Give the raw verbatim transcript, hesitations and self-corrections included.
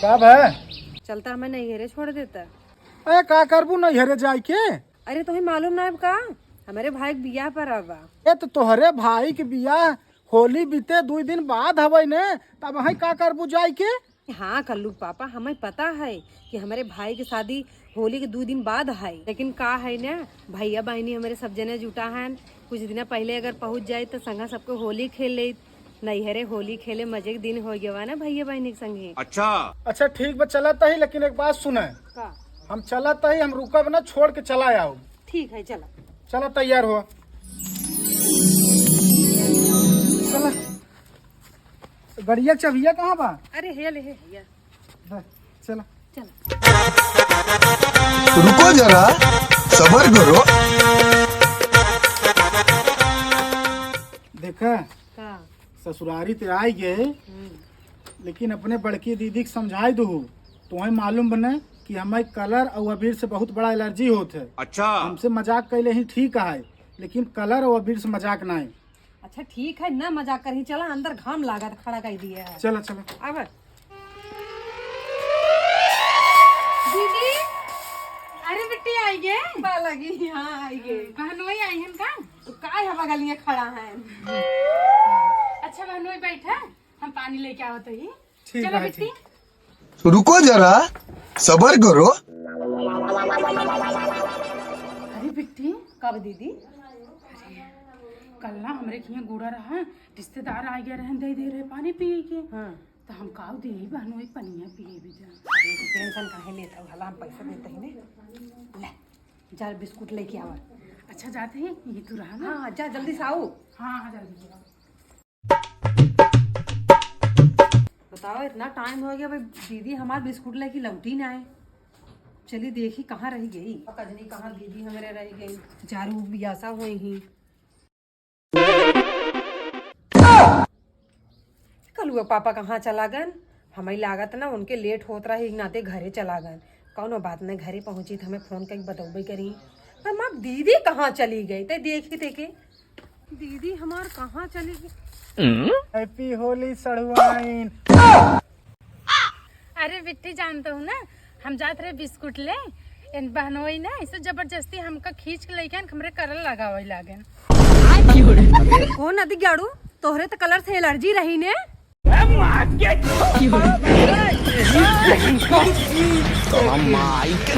का भा? चलता हमें नैहरे छोड़ देता। अरे का करबू नैहरे जाइके? अरे तोहे मालूम ना अब का, हमरे भाई के बियाह परब बा। ए तो तोहरे भाई के बियाह होली बीते दुइ दिन बाद हवै ने, तब अहै का करबू जाइके? हाँ कल्लू पापा, हमें पता है कि हमरे भाई के शादी होली के दुइ दिन बाद है, लेकिन का है ना, भैया बहिनी हमरे सब जने जुटा हैं, कुछ दिन पहिले अगर पहुँच जाइत तो संगा सबके होली खेल लेइत। नैहरे होली खेले मजे के दिन होइ गवा ना भैया बहिनी के संगे। अच्छा। अच्छा ठीक बा, चलत ही, लेकिन एक बात सुने। का? हम चलत ही, हम रुकब ना, छोड़ के चला आओ। ठीक है, चला। चला, तैयार हो। चला। गड़िया के चबिया कहाँ बा? अरे हे ले, हे, हे। बस, चला। चला। रुको जरा, सबर करो। देखा, का? ससुरारी ते आई गए, हम्म। लेकिन अपने बड़की दीदी के समझाई दू, तुम्हें मालूम बने कि हमें कलर और अबीर से बहुत बड़ा एलर्जी होत है। अच्छा। हमसे मजाक कैले ही ठीक है, लेकिन कलर और अबीर से मजाक ना है। अच्छा ठीक है, ना मजाक करही, चला अंदर, घाम लागत, खड़ा कर दिए है। चला, चला। अब दीदी, अरे बिट्टी आई गे। बा लगी, हाँ, आई गे। बहनोई आई हन का? तो काय हवा गलिए खड़ा है। अच्छा बहनोई बैठा, हम पानी लेके आवत ही। ठीक चला है, बिट्टी। ठीक। रुको जरा, सबर करो। अरे बिट्टी। कब दीदी? अरे, कल ना हमरे किहाँ गुड़ा रहा, रिश्तेदार आ गया रहन, दे दे रहे पानी पिए के। हाँ। तो हम काव दे ही बहनोई पनिया पिए भी जा। अरे, तो टेंशन काहे लेत हो? हला हम पैसा देते ही नहीं। ले, जा बिस्कुट लेके आवा। अच्छा, जाते ही, ये तू रहा ना। हाँ, हाँ, जा जल्दी से आओ। हाँ, हाँ, जल्दी आओ। बताओ, इतना टाइम हो गया भाई, दीदी हमार बिस्कुट लेके लौटी ना आए। चली देखी कहाँ रह गई। कजनी कहाँ दीदी हमरे रह गई। जारू बियासा हुई ही। कलुआ पापा कहाँ चला गन? हमें लागत ना उनके लेट होत रहे, नाते घरे चला गन। कौनो बात नहीं, घरे पहुँची तो हमें फोन करके बतौबे करी। पर माँ दीदी कहाँ चली गई? ते देखी थे के दीदी हमार कहाँ चली गई? हैप्पी होली सड़ुआइन। अरे बिट्टी, जानते हो ना, हम जात रहे बिस्कुट ले, इन बहनोई ना ऐसे जबरदस्ती हमका खींच के लेके आन, हमरे करल लगावे लागन। कौन अदी गाड़ू? तोहरे तो कलर से एलर्जी रही ने। माई के